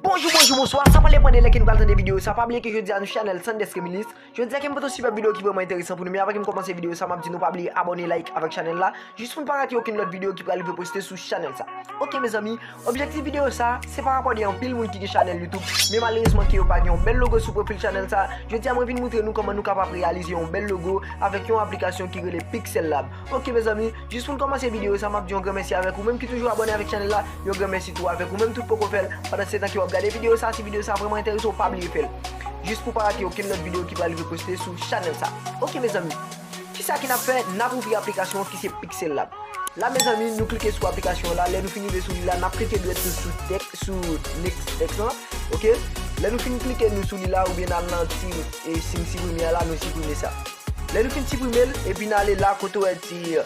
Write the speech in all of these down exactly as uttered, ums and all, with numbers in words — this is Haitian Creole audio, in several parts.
Bonjou, bonjou, bonswa. San pale pran de lè ke nou pral tande videyo sa. Pa bliye ke jodi a nou chanèl Sandesk Milis. Jodi a ke m pote yon sipèb videyo ki vrèman enteresan pou nou. Men avan ke m kòmanse videyo sa, m ap di nou pa bliye abòne, like avèk chanèl la. Jis pou n pa rate okenn lòt videyo ki pral rive poste sou chanèl sa. Ok, mezanmi, objektif videyo sa, se pa rapò de anpil moun ki gen chanèl YouTube. Men malerezman ke yo pa gen yon bèl logo sou pwofil chanèl sa. Jodi a, mwen vin montre nou kòman nou kapab reyalize yon bèl logo avèk yon aplikasyon ki rele Pixel Lab. Ok, mezanmi, jis pou n kòmanse videyo sa, m ap di yon gran mèsi avèk ou menm ki toujou abòne avèk chanèl la, yon gran mèsi tou avèk ou menm tout poko fè l. Pandan se tan ke w ap gade videyo sa, si videyo sa vrèman enterese w, pa bliye fè l. Jis pou pa rate okenn lòt videyo ki pral rive poste sou chanèl sa. Ok, mezanmi, kisa ke n ap fè? N ap ouvri aplikasyon ki se Pixel Lab. La, mezanmi, nou klike sou aplikasyon la. Lè nou fin rive sou li la, n ap klike dwèt nou sou tèks, sou next text lan. Ok? Lè nou fin klike nou sou li la, oubyen n al nan ti, e, siy siprime a la, nou siprime sa. Lè nou fin siprime l, epi n ale la kote w wè ti,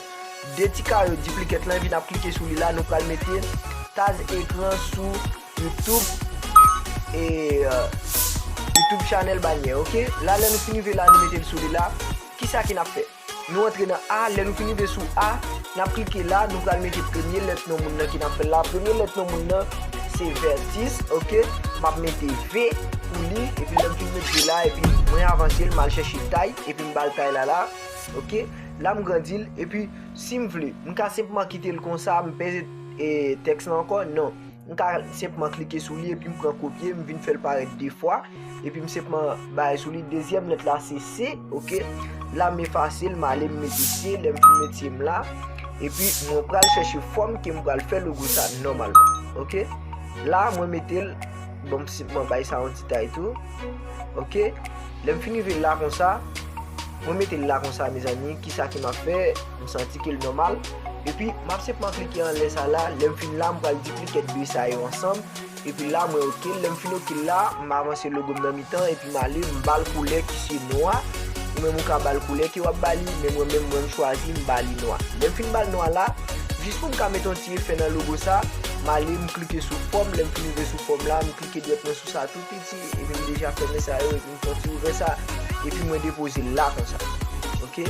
de ti kayo diplikèt lan, epi n ap klike sou li la, nou pral mete taz ekran sou YouTube, e, euh, YouTube channel banyè, ok? La, lè nou fin rive la, nou mete l sou li la. Kisa ke n ap fè? Nou antre nan A, lè nou fin rive sou A, n ap klike la, nou pral mete premye lèt non moun nan ke n ap fè l la. Premye lèt non moun nan, se Vertis, ok? M ap mete V pou li, epi lè m fin mete V la, epi mwen avanse l, m al chèche tay, epi m ba l tay la la, ok? La, m grandi l, epi si m vle, m ka senpman kite l konsa, m peze, e, tèks lan ankò? Non. M ka senpman klike sou li, epi m pran kopye, m vin fè l parèt de fwa, epi m senpman bay sou li. Dezyèm lèt la, se C, ok? La, m efase l, m ale, m mete C, lè m fin mete C m la, epi mwen pral chèche fòm ke m pral fè logo sa nòmalman, ok? La, mwen mete l, bon, m senpman bay sa yon ti tay tou, ok? Lè m fin rive la konsa, mwen mete l la konsa, mezanmi, kisa ke m ap fè? M santi ke l nòmal. Epi, m ap senpman klike anlè sa la. Lè m fin la, m pral diplikèt de sa yo ansanm. Epi la, mwen ok l. Lè m fin ok l la, m avanse logo m nan mitan, epi m ale, m ba l koulè ki se nwa. Ou menm ou ka ba l koulè ke w ap ba li, men mwen menm, mwen m chwazi, m ba li nwa. Lè m fin ba l nwa la, jis pou m ka mete yon ti efè nan logo sa, m ale, m klike sou fòm. Lè m fin rive sou fòm la, m klike dwèt mwen sou sa tou piti, epi m deja fèmen sa yo, epi m fè yon ti ouvè sa, epi mwen depoze l la konsa. Ok?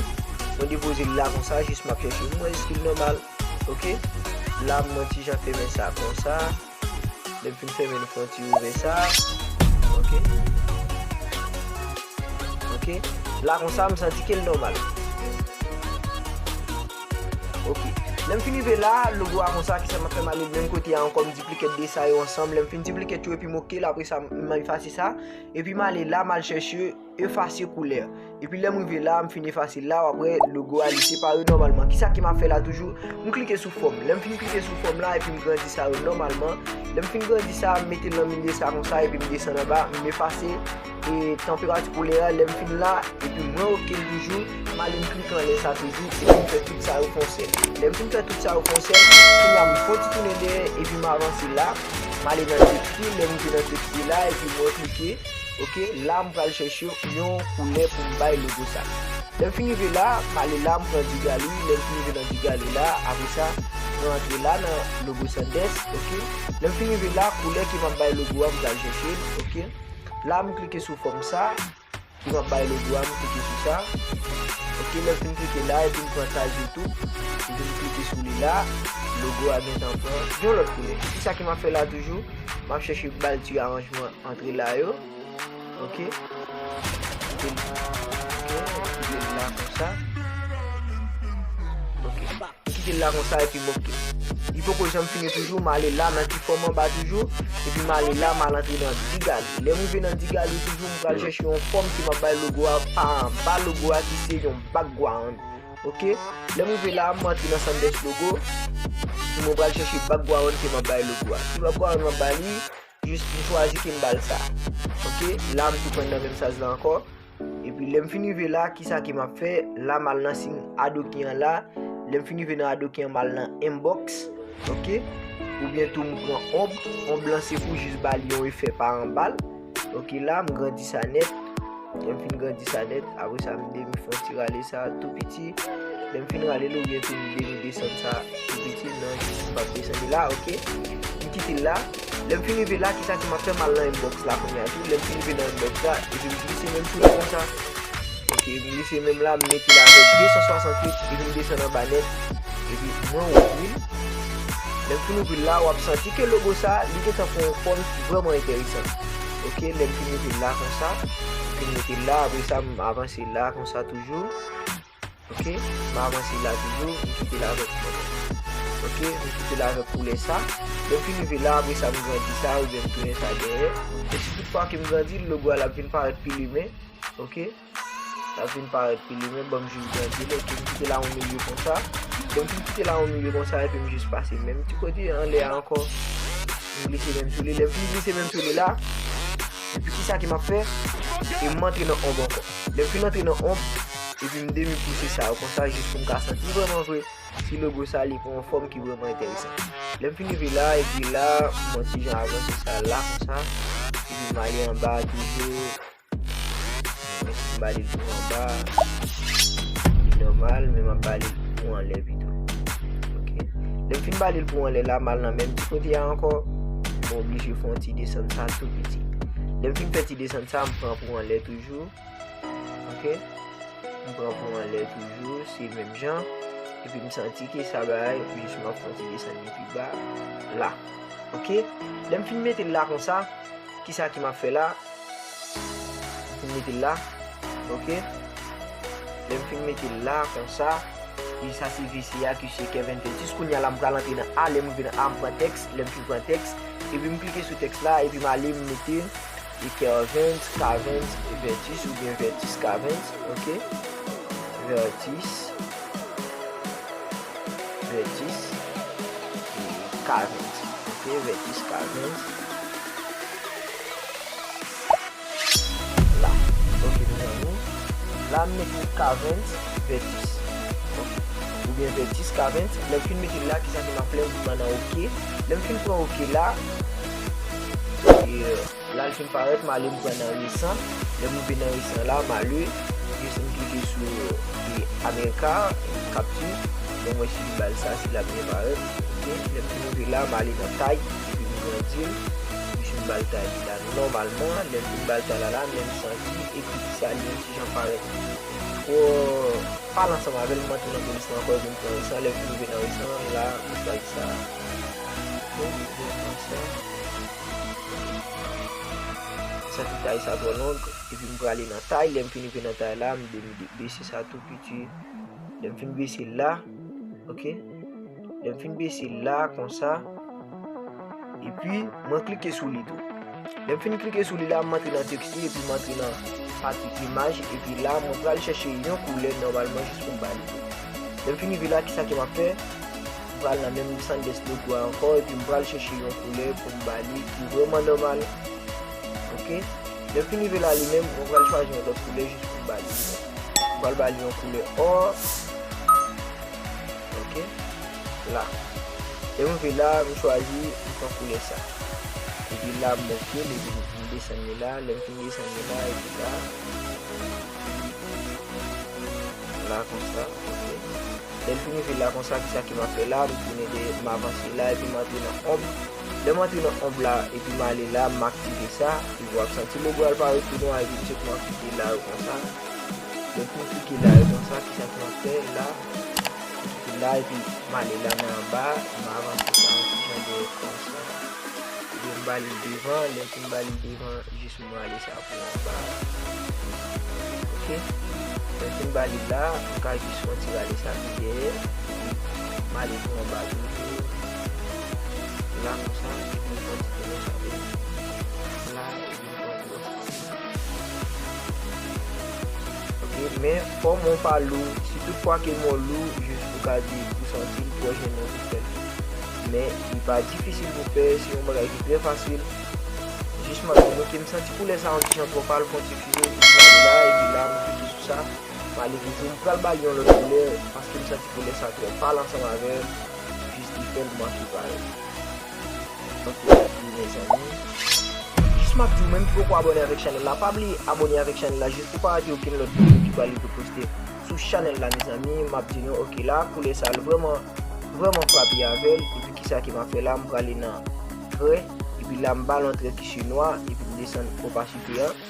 Mwen depoze l la konsa, jis m ap chèche pou m wè èske l nòmal. Ok? La, mwen ti jan fèmen sa konsa. Lè m fin fèmen, nou fè yon ti ouvè sa. Ok? Ok? La konsa, m santi ke l nòmal. Ok. Lè m fin rive la, logo a konsa, kisa m ap fè? M ale menm kote a ankò, m diplikèt de sa yo ansanm. Lè m fin diplikèt yo, epi m ok l, apre sa, m efase sa. Epi m ale la, m al chèche efase koulè. Epi lè m rive la, m fin efase l la, w ap wè logo a, li separe nòmalman. Kisa ke m ap fè la toujou? M klike sou fòm. Lè m fin klike sou fòm la, epi m grandi sa yo nòmalman. Lè m fin grandi sa, m mete l nan milye sa konsa, epi m desann anba, m efase e tanperati koulè a, lè m fin la, epi mwen ok l toujou, m ale m klike anlè sa toujou, epi m fè tout sa yo fè yon sèl. Lè m fin fè tout sa yo fè yon sèl, kounye a m fè yon ti tounen dèyè, epi m avanse la, m ale nan teksti, lè m rive nan teksti la, epi mwen klike, ok, la m pral chèche yon koulè pou m bay logo sa. Lè m fin rive la, m ale la, m pran digali, lè m fin rive nan digali la, apre sa, mwen antre la nan logo Sandesk, ok. Lè m fin rive la, koulè ke m ap bay logo a, m pral chèche l, ok. La, m klike sou fòm sa, ki m ap bay logo a, m klike sou sa. Ok, lè m fin klike la, epi m pran taz YouTube, epi m klike sou li la, logo a gentan pran yon lòt koulè. Kisa ke m ap fè la toujou? M ap chèche ba l ti aranjman antre la yo. Ok. Kite l, ok, kite l la konsa. Ok. M kite l la konsa epi m ok. Li poko janm fini toujou, m ale la nan ti fòm anba toujou, epi m ale la, m al antre nan digali. Lè m rive nan digali toujou, m pral chèche yon fòm ke m ap bay logo a pa anba logo a ki se yon background. Ok, lè m rive la, m antre nan Sanders logo. Epi mwen pral chèche background ke m ap bay logo a. Ki background m ap ba li? Jis m chwazi ke m ba l sa. Ok, la m tou pran nan menm size la ankò. Epi lè m fin rive la, kisa ke m ap fè? La m al nan siy Adoki an la. Lè m fin rive nan Adoki an, m al nan inbox. Ok? Oubyen tou m pran ombre. Ombre lan se pou jis ba li yon efè pa anba l. Ok, la m grandi sa nèt. Lè m fin grandi sa nèt, apre sa m demi fè yon ti rale sa tou piti. Lè m fin rale l oubyen tou m demi desann sa tou piti, non, jis m p ap desann li la, ok? M kite l la. Lè m fin rive la, kisa ke m ap fè? M al nan inbox la kounye a tou. Lè m fin rive nan inbox la, epi m glise men m sou li konsa. Ok, m glise men m la, m mete l avèk de san swasanntuit, epi m desann anba nèt, epi mwen ouvri l. Lè m fin ouvri l la, w ap santi ke logo sa, li gentan pran yon fòm ki vrèman enteresan. Ok, lè m fin mete l la konsa, m fin mete l la, apre sa, m avanse la konsa toujou. Ok, m avanse la toujou, m kite l avèk mwen. Ok, m kite l avèk koulè sa. Lè m fin rive la, apre sa, m grandi sa, oubyen m tounen sa dèyè. E si tout fwa ke m grandi l, logo a l ap vin parèt pi limen. Ok, l ap vin parèt pi limen, ban m jis grandi l. Ok, m kite l a yon milye konsa. Lè m fin kite l a yon milye konsa, epi m jis pase menm ti kote anlè a ankò. M glise men m sou li. Lè m fin glise men m sou li la, epi kisa ke m ap fè? E m antre nan ombre ankò. Lè m fin antre nan ombre, epi m demi pouse sa yo konsa, jis pou m ka santi vrèman vre si logo sa li pran yon fòm ki vrèman enteresan. Lè m fin rive la, epi la, m yon ti jan avanse sa la konsa, epi m ale anba toujou. Mwen si m ba li l pou anba, li nòmal, men m ap ba li l pou anlè pito. Ok. Lè m fin ba li l pou anlè la, m al nan menm ti kote a ankò. Mwen oblije fè yon ti desann sa tou piti. Lè m fin fè ti desann sa, m pran pou anlè toujou. Ok. M pran pou anlè toujou, se menm jan. Epi m santi ke sa bagay, jis m ap fè yon ti desann li pi ba la. Ok. Lè m fin mete l la konsa, kisa ke m ap fè la? M fin mete l la. Ok. Lè m fin mete l la konsa, e sa se V C a ki se Kevin Vertis. Kounye a la, m pral antre nan A. Lè m rive nan A, m pran tèks. Lè m fin pran tèks, epi m klike sou tèks la, epi m ale, m mete e Kervens, Kavens, Vertis oubyen Vertis Kavens. Ok. Vertis, Vertis e Kavens. Ok, Vertis Kavens. La. Ok, mezanmi. La, m mete Kavens Vertis. Ok. Oubyen Vertis Kavens. Lè m fin mete l la, kisa ke m ap fè? M pran nan ok. Lè m fin pran ok la, e, la l fin parèt, m ale m pran nan resan. Lè m rive nan resan la, m ale, jis m klike sou, e, America, m kapti. Bon, mwen si m ba l sa, si l ap byen parèt. Ok, lè m fin rive la, m ale nan tay, epi m grandi l. Jis m ba l tay li la nòmalman. Lè m fin ba l tay la la, men m santi ekriti sa li yon ti jan parèt twò pale ansanm avè l, m antre nan polis la ankò, epi m pran resan. Lè m fin rive nan resan la, m chwazi sa. Bon, m pran sa. Santi tay sa twò long, epi m prale nan tay. Lè m fin rive nan tay la, m de-, m de-, bese sa tou piti. Lè m fin bese l la, ok. Lè m fin bese l la, konsa. Epi, mwen klike sou li tou. Lè m fin klike sou li la, m antre nan tèks li, epi m antre nan pati imaj, epi la, mwen pral chèche yon koulè nòmalman jis pou m ba li. Lè m fin rive la, kisa ke m ap fè? M pral nan menm Sanders logo a ankò, epi m pral chèche yon koulè pou m ba li ki vrèman nòmal. Ok? Lè m fin rive la li menm, mwen pral chwazi yon lòt koulè jis pou m ba li. M pral ba li yon koulè or. Ok? La. Lè m rive la, m chwazi, m pran koulè sa. Epi la, m ok, epi m desann li la. Lè m fin desann li la, epi la. La, konsa, ok. Lè l fin rive la konsa, kisa ke m ap fè la? M tounen de, m avanse la, epi m antre nan ombre. Lè m antre nan ombre la, epi m ale la, m aktive sa, epi w ap santi logo a l parèt tou nwa, epi m sot m ap klike la yo konsa. Lè m fin klike la yo konsa, kisa ke m ap fè la? M klike la, epi m ale la nan anba, m avanse sa yon ti jan de konsa. Epi m ba li devan, lè m fin ba li devan, jis m rale sa pou anba. Ok? Lè m fin ba li la, m ka jis fè yon ti rale sa pi dèyè. M ale pou anba toujou. La konsa, epi m fè yon ti tounen sa tou. La, epi m fè yon ti tounen sa tou. Ok, men fò men w pa lou, si Tout fwa ke mo lou, jis ou ka di ou santi l twò jennen pou fè l. Men, li pa difisil pou fè, se yon bagay ki trè fasil. Jis m ap di nou ke m santi koulè sa yon ti jan twò pal, fè yon ti fimen, epi m ale la, epi la, m klike sou sa. M ale toujou, m pral ba l yon lòt koulè, paske m santi koulè sa twò pal ansanm avè l. Jis li fè l manke parèt. Ok, mezanmi. Jis m ap di w menm ki poko abòne avèk chanèl la, pa bliye abòne avèk chanèl la jis pou pa rate okenn lòt videyo ki pral rive poste sou chanèl la, mezanmi. M ap di nou, ok, la, koulè sa l vrèman, vrèman frape avè l. Epi kisa ke m ap fè la, m prale nan trè, epi la, m ba l yon trè ki se nwa, epi m desann opasite an.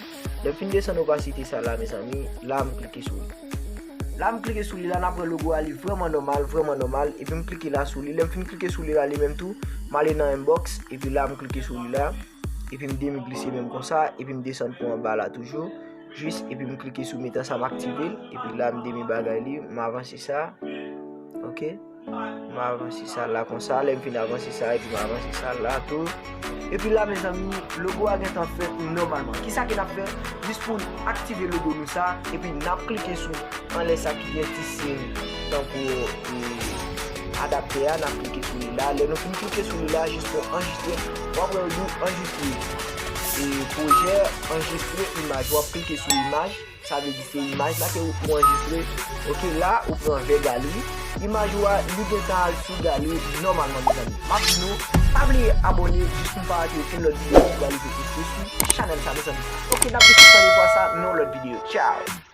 Lè m fin desann opasite sa la, mezanmi, la, m klike sou li. La, m klike sou li la, n ap wè logo a, li vrèman nòmal, vrèman nòmal. Epi m klike la sou li. Lè m fin klike sou li la, li menm tou, m ale nan inbox, epi la, m klike sou li la. Epi m demi glise menm konsa, epi m desann pou anba la toujou. Jis, epi m klike sou meta sa, m aktive l. Epi la, m demi bagay li, m avanse sa. Ok? M avanse sa la konsa, lè m fin avanse sa, epi m avanse sa la tou. Epi la, mezanmi, logo a gentan fèt nòmalman. Kisa ke n ap fè? Jis pou n aktive logo nou sa, epi n ap klike sou anlè sa ki gen ti siy tankou, e, adaptè a, n ap klike sou li la. Lè nou fin klike sou li la, jis pou anrejistre, w ap wè yo di w anrejistre, e, pwojè, anrejistre imaj. W ap klike sou imaj. Sa vle di se imaj la ke ou, ou anrejistre. Ok, la, ou pran vè galeri. Imaj ou a, li gentan al sou galeri nòmalman, mezanmi. M ap di nou, pa bliye abòne jis pou n pa rate okenn lòt videyo ki pral rive poste sou chanèl sa, mezanmi. Ok, n ap gen chans yon fwa sa nan yon lòt videyo. Tchaw!